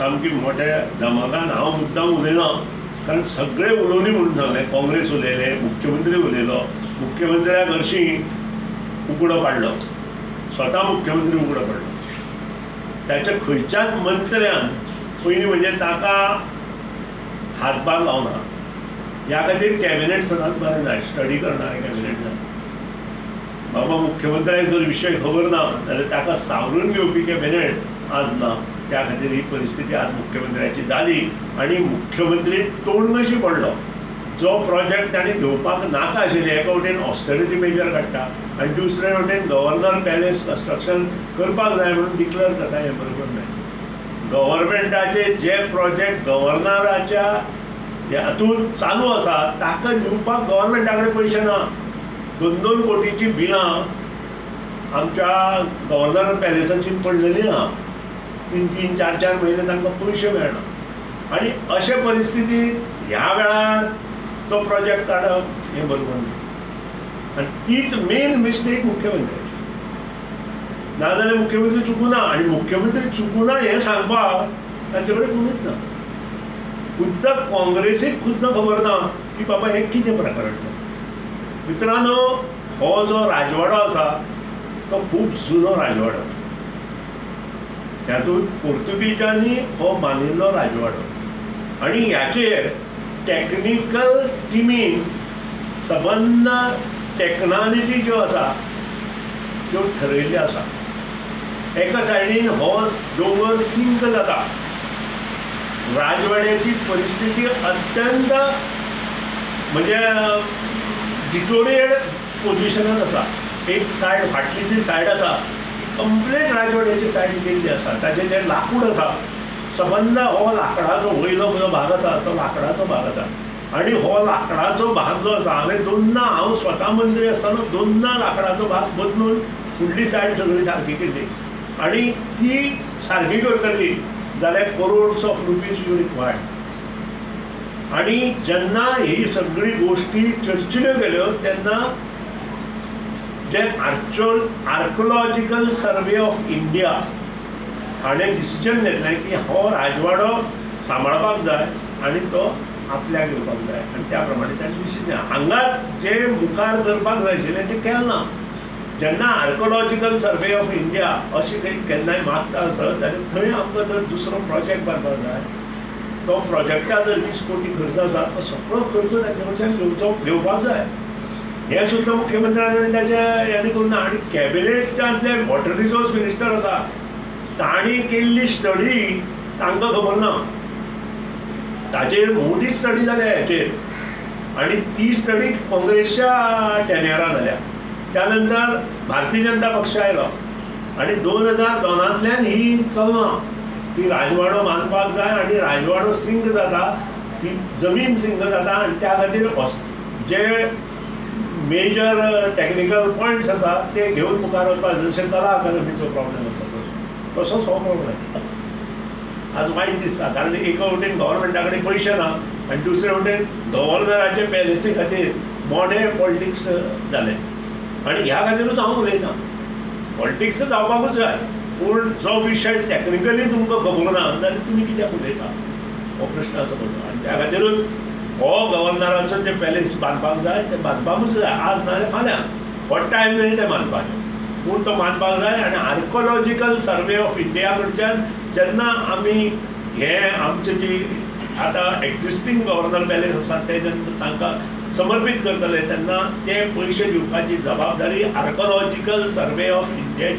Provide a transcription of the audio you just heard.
सामकी मोठ्या दमाकान हांव मुद्दाम उलयना, कारण सगळे उलोवनी म्हणून सांगलें. काँग्रेस उलयले, मुख्यमंत्री उलयलो, मुख्यमंत्र्याक हरशीं उगडो पाडलो, स्वता मुख्यमंत्री उगडो पडलो. ताच्या खंयच्याच मंत्र्यान पयलीं म्हणजे ताका हातभार लावना. ह्या खातीर कॅबिनेट सदांच बरें जाय, स्टडी करणार कॅबिनेट जाय. बाबा मुख्यमंत्र्याक जर विशय खबर ना जाल्यार ताका सावरून घेवपी कॅबिनेट आज ना. त्या खातीर ही परिस्थिती आज मुख्यमंत्र्याची जाली आनी मुख्यमंत्री तोंडशी पडलो. जो प्रोजेक्ट ताणें घेवपाक नाका आशिल्लें, एका वटेन ऑस्टेरिटी मेजर काडटा आनी दुसरे वटेन गव्हर्नर पॅलेस कन्स्ट्रक्शन करपाक जाय म्हणून डिक्लेअर जाता, हें बरोबर न्हय. गव्हर्मेंटाचे जे प्रोजेक्ट गव्हर्नराच्या हातूंत चालू आसा ताका दिवपाक गव्हर्मेंटा कडेन पयशे ना. 2-2 कोटीची बिलां आमच्या गव्हर्नर पॅलेसाची पडलेली ना. 3-3, 4-4 म्हयने तांकां पयशे मेळना आनी अशे परिस्थितीत ह्या वेळार तो प्रोजेक्ट काडप हें बरोबर न्हय. आनी तीच मेन मिस्टेक मुख्यमंत्र्याची. नाजाल्यार मुख्यमंत्री चुकुना, आनी मुख्यमंत्री चुकुना हें सांगपाक तांचे कडेन कोणूच ना. खुद्द काँग्रेसीक खुद्द खबर ना की बाबा हें कितें प्रकरण. मित्रांनो, हो जो राजवाडो आसा तो खूब जुनो राजवाडो, तातूंत पोर्तुगीजांनी हो बांदिल्लो राजवाडो आनी ह्याचेर टॅक्निकल टिमीन सबंद टॅक्नॉलॉजी ज्यो आसा त्यो ठरयल्ल्यो आसा. एका सायडीन हो दोंगर सिंक जाता. राजवाड्याची परिस्थिती अत्यंत म्हणजे डिटोरिएट पोजिशनात आसा. एक सायड फाटली जी सायड आसा कंप्लीट राजवाड्याची सायड गेल्ली आसा. ताचें जें लाकूड आसा सबंद हो लाकडाचो वयलो जो भाग आसा तो लाकडाचो भाग आसा आनी हो लाकडाचो भाग जो आसा हांवें दोनदा, हांव स्वता मंत्री आसतना दोनदा लाकडाचो भाग बदलून फुडली सायड सगळी सारकी केली आनी ती सारकी करतली जाल्यार crores of rupees you required. आनी जेन्ना ही सगळी गोश्टी चर्चिल्यो गेल्यो तेन्ना जे आर्कोलॉजिकल सर्वे ऑफ इंडिया हाणें डिसिजन घेतलें की हो राजवाडो सांबाळपाक जाय आनी तो आपल्याक घेवपाक जाय आनी त्या प्रमाणे ताणें डिसिजन हांगाच जे मुखार करपाक जाय आशिल्लें तें केलें ना. जेन्ना आर्कोलॉजिकल सर्वे ऑफ इंडिया अशें काही केन्नाय मागता आसत जाल्यार थंय आमकां जर दुसरो प्रोजेक्ट बांदपाक जाय तो प्रोजेक्टा जर 20 कोटी खर्च आसा तो सगळो खर्च तांचे कडच्यान घेवपाक जाय. हें सुद्दां मुख्यमंत्र्यान ताच्या हें करूं ना. आनी कॅबिनेटांतले वॉटर रिसोर्स मिनिस्टर आसा तांणी केल्ली स्टडी तांकां खबर ना. ताचेर मोठी स्टडी जाल्या हेचेर आनी ती स्टडी काँग्रेसच्या टेन्यरा जाल्या. त्या नंतर भारतीय जनता पक्ष आयलो आनी 2002 ही चलना की राजवाडो बांदपाक जाय आनी राजवाडो सिंक जाता, ती जमीन सिंक जाता आनी त्या खातीर जे मेजर टॅक्निकल पॉयंट्स आसा ते घेवन मुखार वचपाक, जशें कला अकादमीचो प्रॉब्लेम आसा तसोच हो प्रॉब्लेम आज वायट दिसता. कारण एका वटेन गव्हर्मेंटा कडेन पयशे ना आनी दुसरे वटेन गव्हर्नराचे पॅलेसी खातीर मोठे पॉलिटिक्स जाले आनी ह्या खातीरूच हांव उलयतां. पॉलिटिक्स जावपाकूच जाय, पूण जो विशय टॅक्निकली तुमकां खबर ना जाल्यार तुमी कित्याक उलयता हो प्रश्न आसा पडलो. आनी त्या खातीरूच हो गव्हर्नराचो जे पॅलेस बांदपाक जाय तें बांदपाकूच जाय, आज ना जाल्यार फाल्यां, हो टायम न्हय तें बांदपाचें, पूण तो बांदपाक जाय. आनी आर्कोलॉजिकल सर्वे ऑफ इंडिया कडच्यान जेन्ना आमी हें आमचे जी आतां एक्झिस्टींग गव्हर्नर पॅलेस आसा ते जेन्ना तांकां समर्पीत करतले तेन्ना ते पयशे दिवपाची जबाबदारी आर्कोलॉजिकल सर्वे ऑफ इंडियाची.